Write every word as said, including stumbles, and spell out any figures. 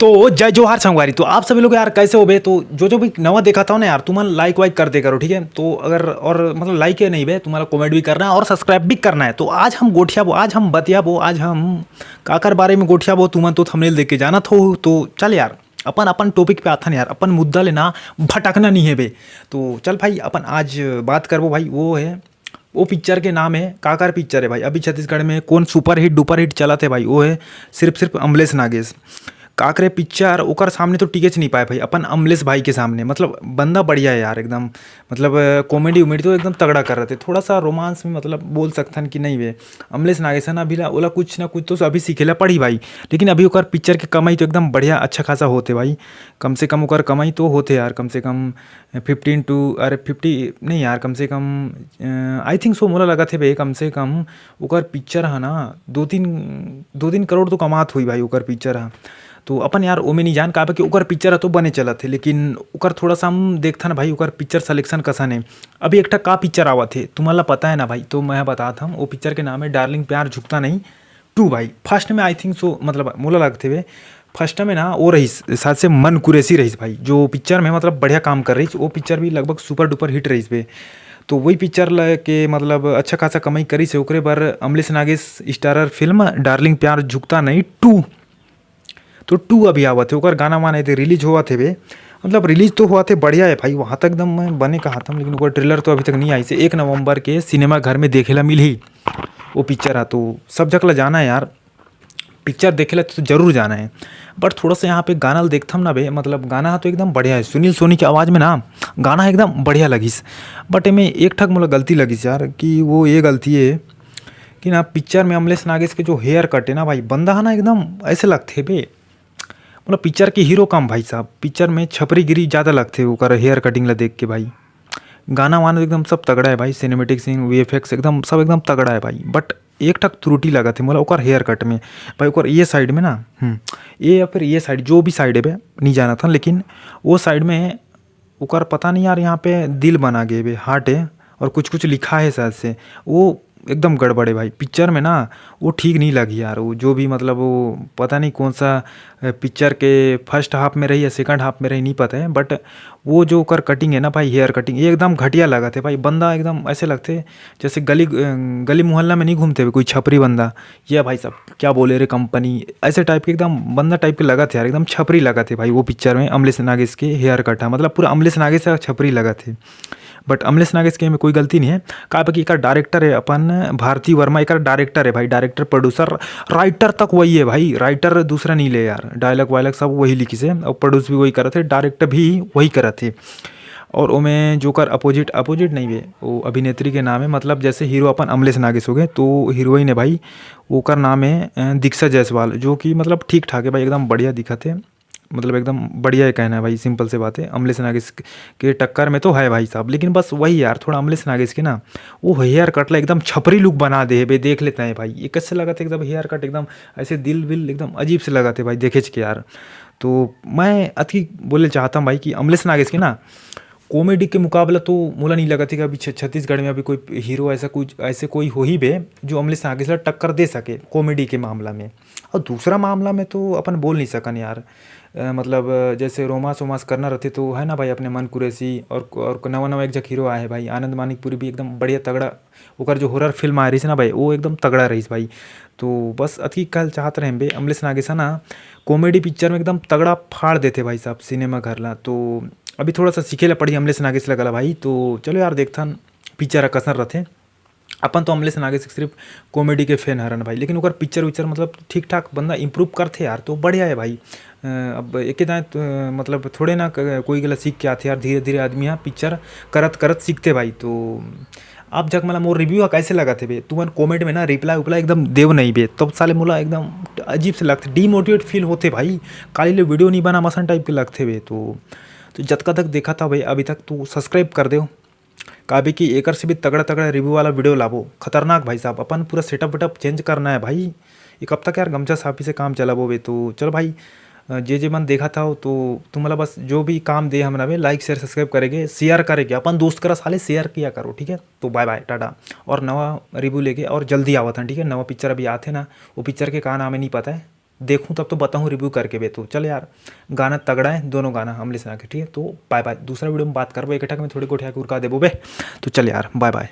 तो जय जोहार संगवारी। तो आप सभी लोग यार कैसे हो बे? तो जो जो भी नवा देखत हो ना यार, तुमन लाइक वाइक कर दे करो, ठीक है? तो अगर और मतलब लाइक ही नहीं बे, तुम्हारा कमेंट भी करना है और सब्सक्राइब भी करना है। तो आज हम गोठियाबो, आज हम बतियाबो, आज हम काकर बारे में गोठियाबो, तुमन तो थंबनेल देख के जानत हो। तो चल यार, अपन अपन टॉपिक पे आथन यार, अपन मुद्दा ले ना भटकना नहीं है बे। तो चल भाई, अपन आज बात करबो भाई, वो है, वो पिक्चर के नाम है, काकर पिक्चर है भाई, अभी छत्तीसगढ़ में कौन सुपर हिट डुपर हिट चलत है भाई, वो है सिर्फ सिर्फ अमलेश नागेश। काकरे पिक्चर ओकर सामने तो टिकेच नहीं पाए भाई, अपन अमलेश भाई के सामने। मतलब बंदा बढ़िया है यार एकदम, मतलब कॉमेडी उमेडी तो एकदम तगड़ा कर रहे थे, थोड़ा सा रोमांस में मतलब बोल सकथन कि नहीं बे, अमलेश नागेश है ना, अभी ला ओला कुछ ना कुछ तो अभी सीखेला पड़ी भाई। लेकिन अभी ओकर पिक्चर के कमाई तो एकदम बढ़िया अच्छा खासा होते भाई, कम से कम ओकर कमाई तो होते यार, कम से कम फिफ्टीन टू, अरे फिफ्टी नहीं यार, कम से कम आई थिंक सो मोला लगत हे बे, कम से कम ओकर पिक्चर ह ना दो तीन, दो तीन करोड़ तो कमात होई भाई ओकर पिक्चर ह। तो अपन यार ओमे नहीं जान काबर कि ओकर पिक्चर ह तो बने चलत हे, लेकिन ओकर थोड़ा सा हम देखथन भाई ओकर पिक्चर सिलेक्शन कसन हे। अभी एक ठा का पिक्चर आवत हे तुम्हारा पता है ना भाई, तो मैं बतात हूँ, वो पिक्चर के नाम है डार्लिंग प्यार झुकता नहीं टू भाई। फर्स्ट में आई थिंक सो मतलब मोला लगथे बे, फर्स्ट में ना वो रहीस साथ से मन कुरैशी रहीस भाई, जो पिक्चर में मतलब बढ़िया काम कर रहीस, वो पिक्चर भी लगभग सुपर डुपर हिट रहीस बे। तो वही पिक्चर ल के मतलब अच्छा खासा कमाई करीस हे, ओकरे बर Amlesh Nagesh starrer film darling प्यार झुकता नहीं टू। तो टू अभी आवत हे, ओकर गाना वाना एदे रिलीज होवत हे बे, मतलब रिलीज तो होवत हे, बढ़िया है भाई, वहाँ तक एकदम मैं बने कहा था, लेकिन ओकर ट्रेलर तो अभी तक नहीं आइस हे। एक नवंबर के सिनेमा घर में देखे ला मिलही वो पिक्चर ह, तो सब जग ला जाना है यार, पिक्चर देखे ला तो जरूर जाना है। बट थोड़ा सा यहाँ पे गाना ल देखथम ना बे, मतलब गाना ह तो एकदम बढ़िया है, सुनील सोनी की आवाज़ में ना गाना एकदम बढ़िया लगिस। बट एमे एक ठक मोला गलती लगिस यार, कि वो ये गलती है कि ना पिक्चर में अमलेश नागेश के जो हेयर कट है ना भाई, बंदा है ना एकदम ऐसे लगथे बे, मतलब पिक्चर के हीरो कम भाई साहब, पिक्चर में छपरीगिरी ज़्यादा लगथे ओकर हेयर कटिंग ला देख के भाई। गाना वाना एकदम सब तगड़ा है भाई, सिनेमेटिक सीन, वीएफएक्स एकदम सब एकदम तगड़ा है भाई। बट एक ठक त्रुटि लगत हे मोला ओकर हेयर कट में भाई, ओकर ये साइड में ना, हम्म, ये या फिर ये साइड, जो भी साइड है बे, नहीं जाना था, लेकिन वो साइड में ओकर पता नहीं यार, यहाँ पे दिल बना गे बे, हार्ट है, और कुछ कुछ लिखा है शायद से, वो एकदम गड़बड़ है भाई। पिक्चर में ना वो ठीक नहीं लगी यार, वो जो भी मतलब वो पता नहीं कौन सा अ, पिक्चर के फर्स्ट हाफ में रही या सेकंड हाफ में रही, नहीं पता है, बट वो जो ओकर कटिंग है ना भाई, हेयर कटिंग, ये एकदम घटिया लगत हे भाई। बंदा एकदम ऐसे लगथे जैसे गली अ, गली मोहल्ला में नहीं घूमते हुए कोई छपरी बंदा, "या भाई साहब क्या बोले रे कंपनी", ऐसे टाइप के एकदम बंदा टाइप के लगत हे यार, एकदम छपरी लगत हे भाई। वो पिक्चर में अमलेश नागेश के हेयर कट है, मतलब पूरा अमलेश नागेश का छपरी लगत हे। बट अमलेश नागेश के में कोई गलती नहीं है, काबर कि एकर डायरेक्टर है अपन भारती वर्मा, एकर डायरेक्टर है भाई, डायरेक्टर प्रोड्यूसर राइटर तक वही है भाई, राइटर दूसरा नहीं ले यार, डायलॉग वायलॉग सब वही लिखिस हे और प्रोड्यूस भी वही करत हे, डायरेक्ट भी वही करत हे। और ओमे जोकर अपोजिट, अपोजिट नहीं बे, वो अभिनेत्री के नाम है, मतलब जैसे हीरो अपन अमलेश नागेश हो गए, तो हीरोइन है भाई, ओकर नाम है अ, दीक्षा जायसवाल, जो कि मतलब ठीक ठाक है भाई, एकदम बढ़िया दिखत हे, मतलब एकदम बढ़िया है कहना है भाई, सिंपल से बात है। अमलेश नागेश के टक्कर में तो है भाई साहब, लेकिन बस वही यार, थोड़ा अमलेश नागेश के ना वो हेयर कट ला एकदम छपरी लुक बना दे हे बे, देख लेते हैं भाई, ये कैसे लगत हे एकदम हेयर कट एकदम ऐसे दिल विल एकदम अजीब से लगत हे भाई देखेच के यार। तो मैं अतकी बोले चाहता हूँ भाई कि अमलेश नागेश के ना कॉमेडी के मुकाबला तो मोला नहीं लगत हे कि अभी छ-, छत्तीसगढ़ में अभी कोई हीरो ऐसा कुछ, ऐसे कोई हो ही बे जो अमलेश नागेश ला टक्कर दे सके कॉमेडी के मामला में। और दूसरा मामला में तो अपन बोल नहीं सकन यार, अ, मतलब अ, जैसे रोमांस वोमांस करना रहते तो है ना भाई, अपने मन कुरैशी और, और नवा नवा एक जगह हीरो आए हैं भाई, आनंद मानिकपुरी भी एकदम बढ़िया तगड़ा, ओकर जो हॉरर फिल्म आ रही ना भाई, वो एकदम तगड़ा रहीस भाई। तो बस अतकी कहल चाहत रहे बे, अमलेश नागेश है ना कॉमेडी पिक्चर में एकदम तगड़ा फाड़ देथे भाई साहब सिनेमा घर ला। तो अभी थोड़ा सा सीखे ला पड़ी अमलेश नागेश लगला भाई। तो चलो यार देखथन पिक्चर ह कसन रथे। अपन तो अमलेश नागेश के सिर्फ कॉमेडी के फैन हरन भाई, लेकिन ओकर पिक्चर उच्चर मतलब ठीक ठाक बंदा इम्प्रूव करथे यार, तो बढ़िया है भाई। अ, अब एक दाएँ तो, मतलब थोड़े ना क-, कोई गला सीख के आथे यार, धीरे धीरे आदमी ह पिक्चर करत करत सीखथे भाई। तो आप जग मला मोर रिव्यू ह कैसे लगत हे बे, तुमन कमेंट में ना रिप्लाई उप्लाई एकदम देव नहीं बे, तब साले मोला एकदम अजीब से लगथे, डिमोटिवेट फील होथे भाई। काली ले वीडियो नहीं बना मसन टाइप के लगथे बे। तो तो जतका तक देखा था भाई अभी तक, तो सब्सक्राइब कर देव, काबे कि एकर से भी तगड़ा तगड़ा रिव्यू वाला वीडियो लाबो, खतरनाक भाई साहब। अपन पूरा सेटअप वेटअप चेंज करना है भाई। एक हफ्ता के यार गमछा साफी से काम चलाबो बे। तो चलो भाई, अ, जे जे मन देखा था तो तुम मला बस जो भी काम दे हमरा बे, लाइक शेयर सब्सक्राइब करेगे, शेयर करेगे, अपन दोस्त करा साले शेयर किया करो, ठीक है? तो बाय बाय टाटा, और नवा रिव्यू लेके और जल्दी आवत हन, ठीक है? नवा पिक्चर अभी आथे ना, वो पिक्चर के का नाम है नहीं पता है, देखूँ तब तो बताहूँ रिव्यू करके बे। तो चल यार, गाना तगड़ा है, दोनों गाना अमलेश नाथ के, ठीक है। तो बाय बाय, दूसरा वीडियो में बात करबो, एक ठक में थोड़ी गोठिया के उरका देबो बे। तो चल यार, बाय बाय।